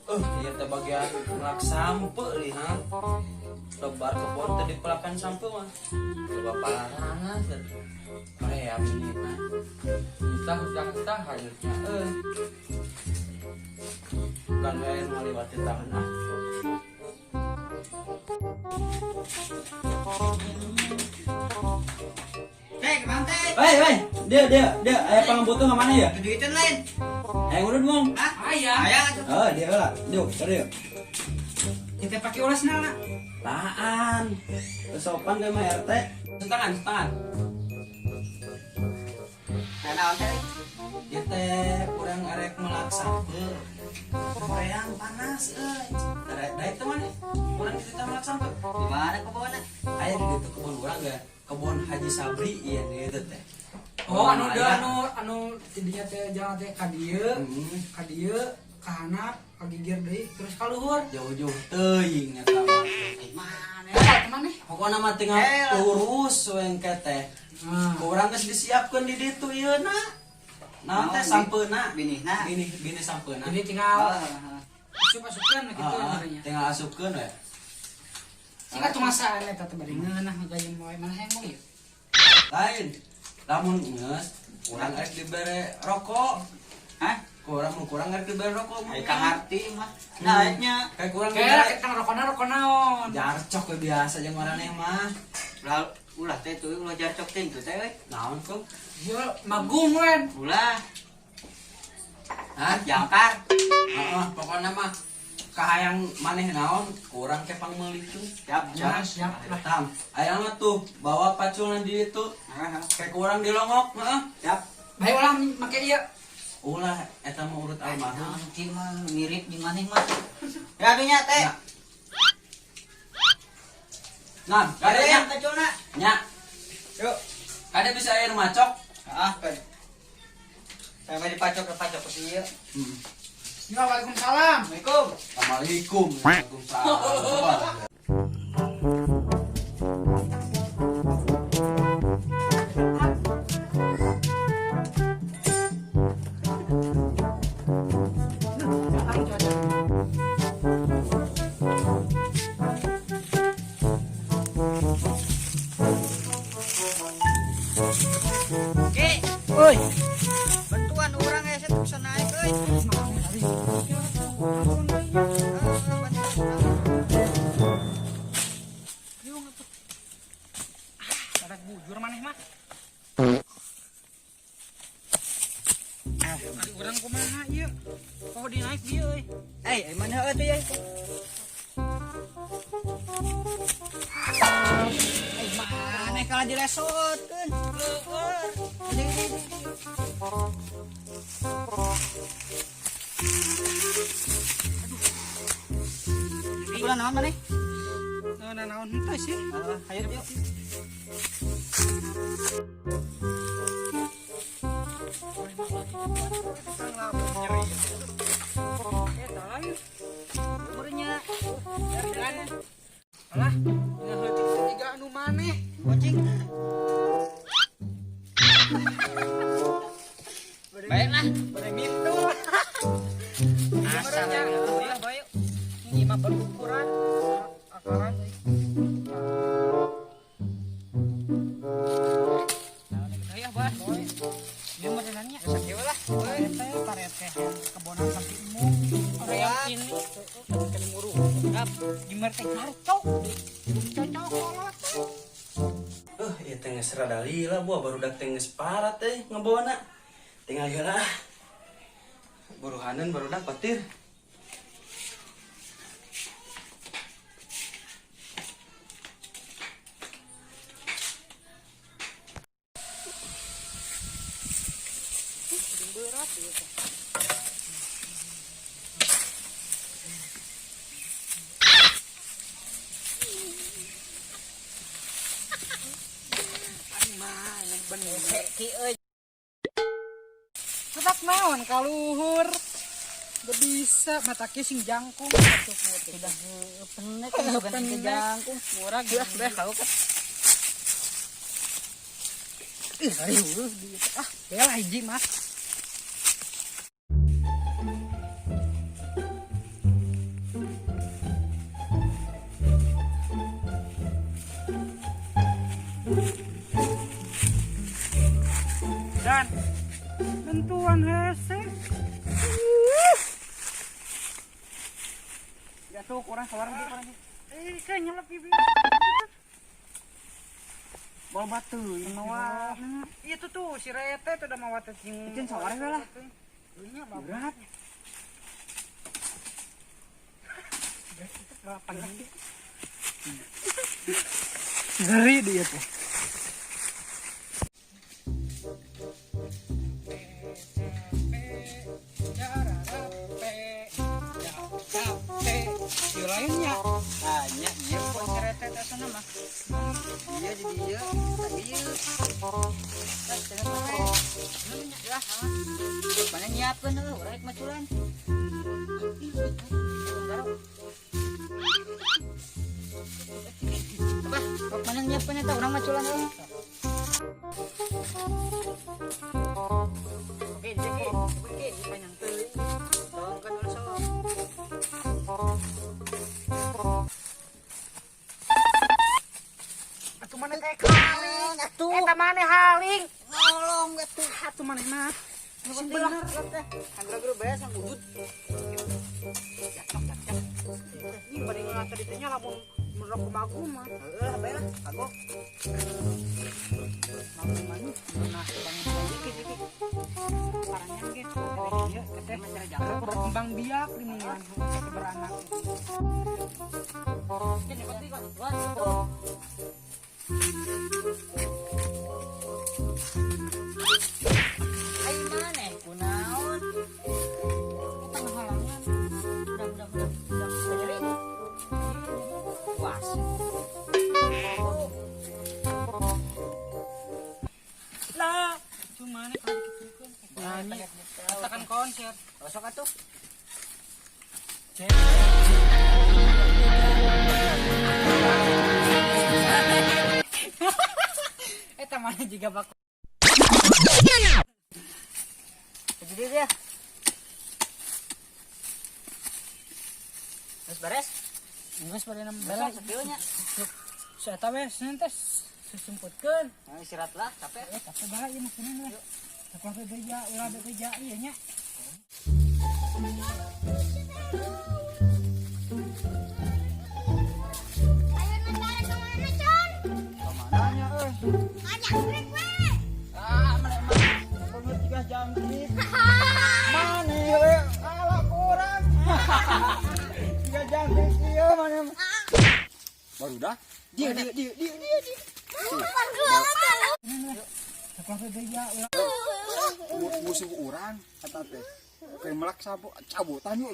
Iya teh bagian melak sampe li ha. Lebar kebon teh dipelakan sampe mah. Coba palarangan teh. Korea ini nah. Entah entah entah hayutnya euy. Kan we ngaliwati tahun ah. Teh, kemana teh? Woi, woi, dia dia dia aya pangabutuh ka mana ya? Duitan lain. Aya ngurut mong. Hah? Aya. Aya atuh. Oh, dia lah. Yuk, cari yuk. Kita pakai ulas na. Taan. Sopan ka mah RT. Sentangan, sentangan. Nah, naon teh? Ieu teh urang arek melak sampe. Hoream panas euy. Arek daek teh maneh? Urang dititah melak sampe. Di mana kebonna? Aya di ditu kebun urang ge. Kebun Haji Sabri ieu di ditu teh. Oh, anu Aya. da anu anu tidinya teh jalan teh ka dieu, Hmm. ka dieu, ka handap, ka gigir deui, terus ka luhur. Jauh-jauh teuing eta mah. Eh, mana? Eta teh maneh? Pokona mah tinggal Eh, lah. lurus we engke teh. Nah, Ku urang geus disiapkeun di ditu ieu na. Naon teh Naon, sampeuna? Binihna. Binih binih sampeuna. jadi tinggal Ah, asup-asupkeun gitu Ah, namanya. tinggal asupkeun we. Sing atuh masaan eta teh bari ngeunah ngagayem wae mana hayang mong ieu. Lain. Lamun geus urang rek dibere rokok. Hah? Ku urang nu kurang rek dibere rokok mah. Ai kaharti mah. Nah, nya. Kayak kurang Kayak dibere kita ngerokona rokok naon. jarcok we biasa jeung maraneh mah. Ulah ulah teh tuh ulah jarcok teh itu teh we. Naon tuh? Ieu magung wen. Ulah Hah? jangkar. Heeh, pokoknya mah kahayang maneh naon kurang ke pangmeuli tuh. Siap, Ya, siap. siap lah. Tam, aya mah tuh bawa paculna di ditu. Ah, Kayak kurang dilongok, heeh. siap. Bae ulah make ieu. Ulah eta mah urut almarhum. Naon ki mah mirip di maneh mah. Ya aduh nya teh. Ya. Nah, Kade kade nya nya. paculna. Nya, Yuk. kade bisa air macok. Ah, kan. Sampai dipacok ke pacok ke ieu. Hmm. Ya, Waalaikumsalam. Assalamualaikum. Assalamualaikum. Waalaikumsalam. Ki, Oi. bantuan urang ya saya bisa naik euy. Ada bujur maneh mah. Ah, urang kumaha ieu? Kok dinaik dieu euy? Eh, mana heueuh teh ya? Eh, maneh kalah dilesotkeun. Leueur. Deui, deui, deui. Aduh. Ulah naon maneh? Naon naon henteu sih. Heeh, hayu yuk. Eta lain. Umurnya. Alah, ngaheutik tiga anu maneh. Kucing. Baiklah. Bade mintul. Asal ya, baik. Ini mah berukuran akaran euy. Ayo, Bah. Dia merenannya Sakieu lah. parete parete kebonan pasti mung. Orang ini kan muru. Gimana teh jarcok. Cocok kolot. Ieu teh geus rada lila buah barudak teh geus parat teh ngebawana. Tinggal heula. Buruhaneun barudak patir. Berat ieu teh. Ari maneh bener. Ki euy. Cetak naon kaluhur. Gak bisa matake sing jangkung atuh Sudah penek bukan sing jangkung. Murah Geus beh kau kan. Ih, riweuh di ah, bela hiji mah. Dan nentuan hese. Jatuh kurang sawarang di kurang. Eh, kayaknya lebih Bol batu ini mawa. Itu tuh si Rete tuh udah mawa teh sing. Itu sawarang lah. Iya, Berat. Ngeri dia tuh. Lainnya Hanya iya pun si Rete teh sana mah. Iya jadi iya, tak iya. Tak jangan sampai. Lah, mana nyiapkeun heuh urang rek maculan. Apa? Kok mana nyiapkeun eta urang maculan heuh. Oke, cek, oke, panjang teuing. Tong kan ulah sok. Atuh maneh teh haling. Atuh. Eta maneh haling. Ngolong atuh. Atuh maneh mah. Sing bener teh. Anggur-anggur bae sang wujud. Ini bade ngelat tadi teh nya lamun menurut kumagu mah. Heeh, bae lah, kagok. Magu mah nah bangun dikit-dikit. Parahnya ge ieu teh berkembang biak di mingguan beranak. Ai maneh kunaon? Eta ngahalangan. Udah nyeri. Was. Lah, cuma maneh kalau dikitukeun. Nyanyi. Eta kan konser. Sok atuh. Eta maneh juga bak. Jadi dia. Terus beres? Geus bade Bela bela. sakieu nya. Si eta we senin teh sesemputkeun. Nah, istirahat lah, capek. Eh, tapi bala ieu mah kunin we. Tapi bebeja ulah bebeja ieu nya. Ayo nantara kemana, Con? Kamananya euy? Ngajak we. Ah, mana emang bener tiga jangkrik. Mana we? Ala kurang. Tiga jangkrik ieu mana? Baru dah. Dia dia dia dia dia. dia. Tapi bebeja ulah Musuh urang eta teh keur melak sabu cabutan yuk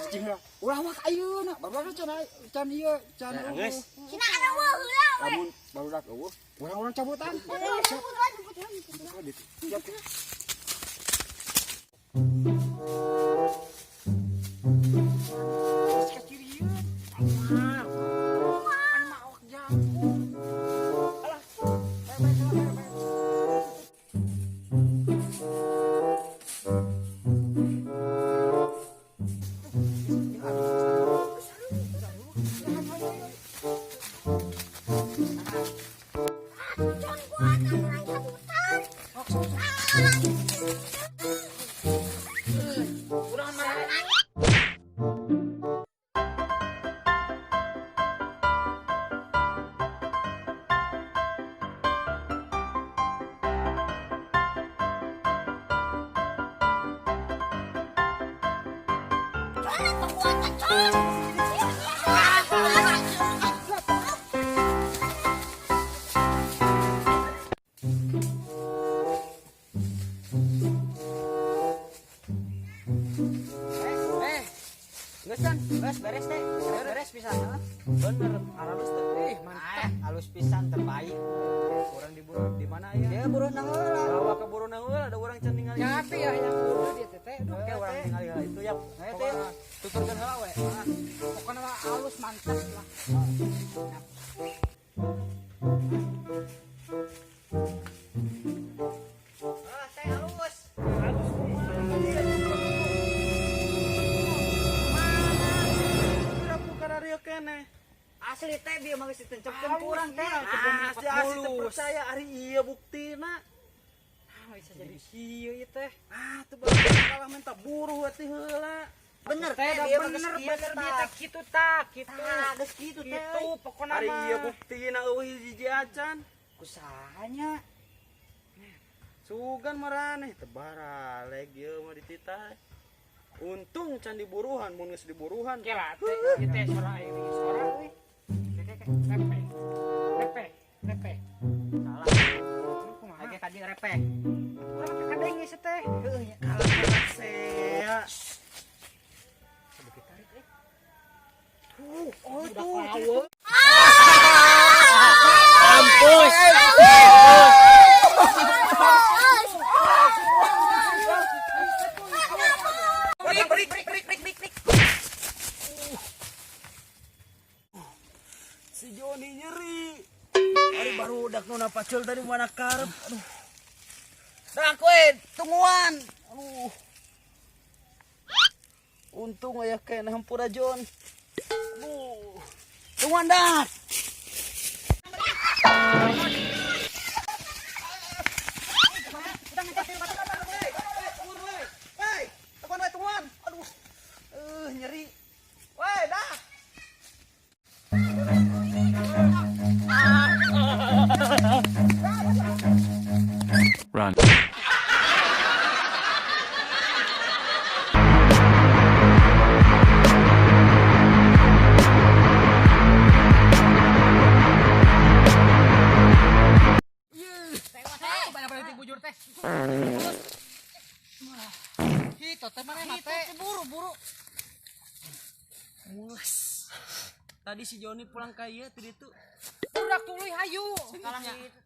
cing lah ulah wak ayeuna barudak can can ieu can Geus. Cina ada wah heula. Lamun barudak eueuh urang-urang cabutan. Siap. Siap. Con kuat orang cabutan. Con kekuatan, Con. Eh, geus kan? Geus beres teh. Beres pisan heuh. Bener, halus teh. Ih, mantap. Halus pisan terbaik. Urang diburu di mana ya? Dia buruh nang heula. Bawa ke buru nang heula, ada urang can ningali. Nyate ya yang kudu dia teh. teh. Duh, Oke, urang tingali heula itu ya. Teh. Tuturkeun heula we. Pokoknya mah halus mantap lah. Ah, teh halus. Asli teh bieu mah geus ditencepkeun ku urang teh. Asli asli teu percaya ari ieu buktina. Ah, bisa jadi kieu ieu teh. Ah, teu kalah minta buruh atuh heula. Bener Teh teh bieu mah geus bener kieu bener tah. bieu teh kitu tah, kitu. Tah, geus kitu teh. Kitu pokona Ari mah. ieu buktina eueuh hiji acan. Kusahanya. Sugan maraneh teu baraleg ieu mah dititah. Untung can diburuhan, mun geus diburuhan. Kela teh ieu teh sora aing sora euy. Repe. Repe, repe. Salah. Kumaha? Lagi kadi repeh. Urang teh kadeng geus teh. Heueuh nya. Kalah sea. Oh, tuh. Mampus. Si Joni nyeri. Ari baru udah nuna pacul tadi mana karep. Aduh. Dah kowe tungguan. Aduh. Untung aya kena hampura Jon. Aduh. Tungguan dah. Hei, tungguan we tungguan. Aduh. Nyeri. Woi, dah. Run. Bujur teh. Kitu teh maneh teh. Buru-buru. Mules. Tadi si Joni pulang ka ieu tadi itu. Budak tuluy hayu. Kalah gitu.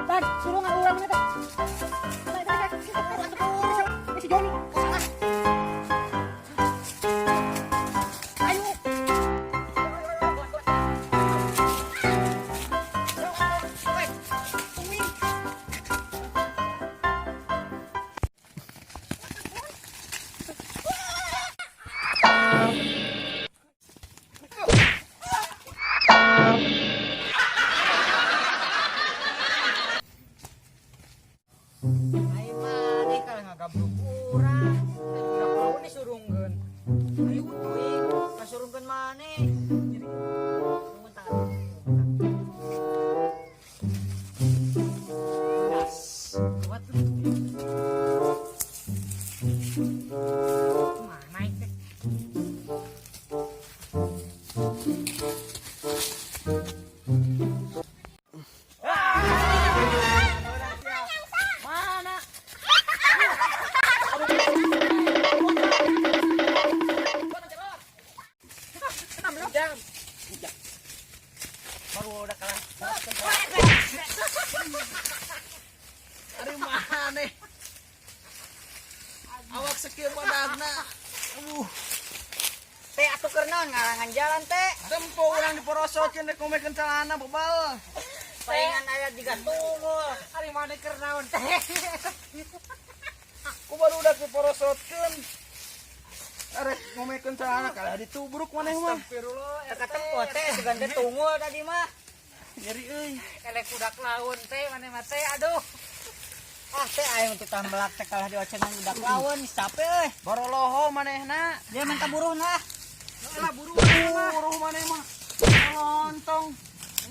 Tan, surungan urang mana teh. Si Joni. Salah. Ayo. Ayo maneh kalah ngagabluk urang. Budak laun disurungkeun. Ayo teuing kasurungkeun maneh. Nyeri. Tunggu tah. Das. Kuat tuh. Kumaha naik teh. Mana? Baru udah kalah. Ari maneh. Awak sekieu badagna. Aduh, Teh atuh keur naon ngalangan jalan teh. tempo urang diporosotkeun rek ngomekeun calana bebal. Palingan aya jiga tunggul. Ari maneh keur naon teh. Ku barudak diporosotkeun. Arek ngomekeun calana kalah ditubruk maneh mah. Astagfirullah. Teu katempo teh sugan teh tunggul tadi mah. Nyeri euy. Elek budak laun teh maneh mah teh aduh. Ah teh aing teh melak teh kalah diocengan budak lawan geus capek euy. Baroloho manehna. Dia minta buruh nah. Lah buru mah. Buruh maneh mah. Lontong.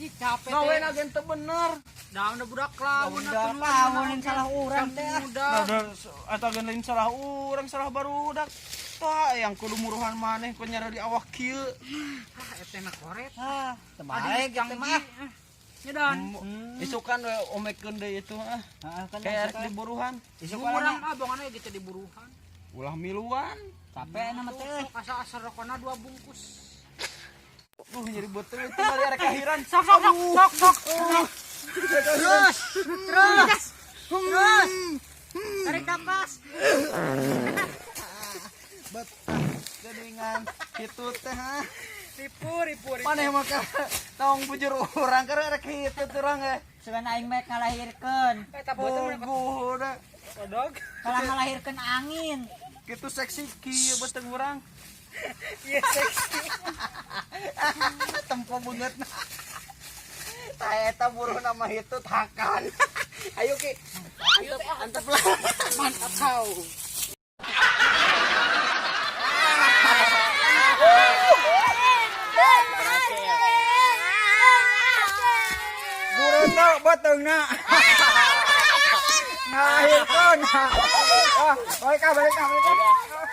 Ini capek teh. Gawena ge teu bener. Dah udah budak laun Budak laun yang salah urang teh ah. Udah. Atau gen lain salah urang salah barudak. Tah yang kudu muruhan maneh ku nyara di awak kieu. Ah, eta mah koret. Ah, teu baik yang teh mah. Nyedan. Isukan we omekeun deui itu ah. Heeh kan Kayak arek diburuhan. Isukan Urang mah bongan gitu diburuhan. Ulah miluan. capek na mah teh. Sok asa-asa rokona 2 bungkus. Nyeri beuteung itu kali arek kahiran. Sok sok sok sok sok. Terus, terus. Terus. Tarik napas. Betah geuningan kitu teh ha. Ripu, ripu, ripu. Maneh mah ka tong bujur urang karena arek kitu teh urang eh. Sugan aing mah ngalahirkeun. Eta beuteung mana Puguh da. kodok. Kalah ngalahirkeun angin. Kitu seksi kieu beuteung urang. Iya seksi. Tempo banget. Tah eta buruh nama itu takan. Ayo Ki. Ayo antep lah. Mantap kau. Buruh beuteungna. Ngahirkeun. Ah, balik ah, balik ah, balik ah.